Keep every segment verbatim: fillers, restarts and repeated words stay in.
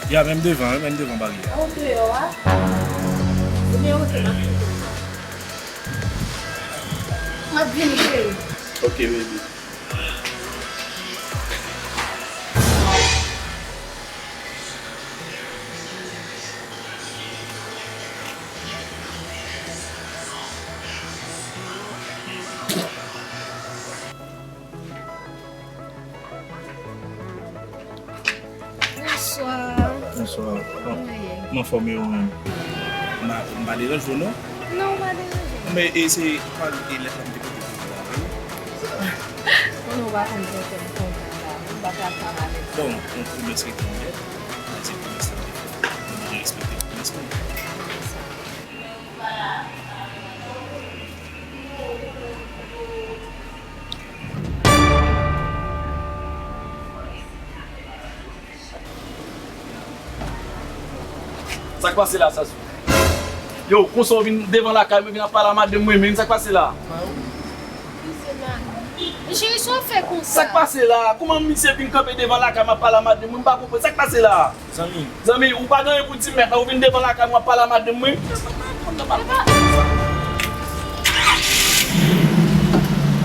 Ya, menm devan, wi, menm devan baryè a. Ou deyò a? Ebyen, oke, m ap vini. M ap vini, cheri. Oke, baby. Bonswa. Bonswa. Bon, kòman w ye? M anfòm, e ou menm? M pa, m pa deranje w, non? Non, ou pa deranje m. Men, e se pa, e lèt la m te pote pou ou la, wi. Konnen w pa konn jan fè m kontan la. M pa ka pa malèz. Bon, yon pwomès rete yon dèt. Se pwomès la m te fè. Mwen, mwen respekte pwomès mwen. Sa k pase la, Zazou? Yo, konsa w vin devan lakay mwen, vin ap pale a madanm mwen, men sa k pase la? Mwen cheri, sa w fè konsa? Sa k pase la? Kòman misye vin kanpe devan lakay mwen ap pale a madanm mwen? M pa konprann. Sa k pase la? Zanmi. Zanmi, ou pa gen anyen pou di m mèt la, ou vin devan lakay mwen ap pale a madanm mwen?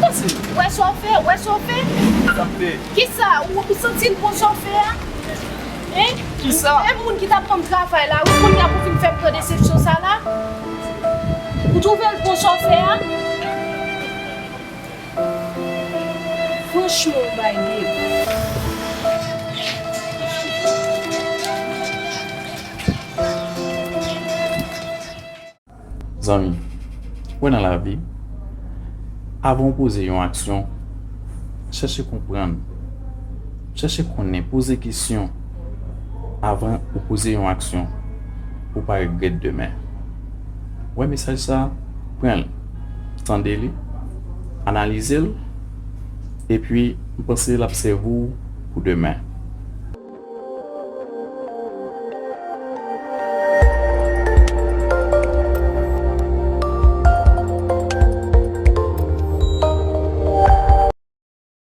Pase. Wè sa w fè, wè sa w fè? Sa m fè. Kisa? Ou, ou santi l bon sa w fè a? Hein? Kisa? Menm moun ki t ap ban m travay la, wi, kounye a pou fin fè m pran desepsyon sa la? Ou twouve l bon sa w fè a? Franchman, w bay dega. Zanmi, wè nan lavi, avan w poze yon aksyon, chèche konprann, chèche konnen, poze kesyon avan ou poze yon aksyon pou w pa regrèt demen. Wè mesaj sa, pran l, tande li, analize l, epi m panse l ap sèvi w pou demen.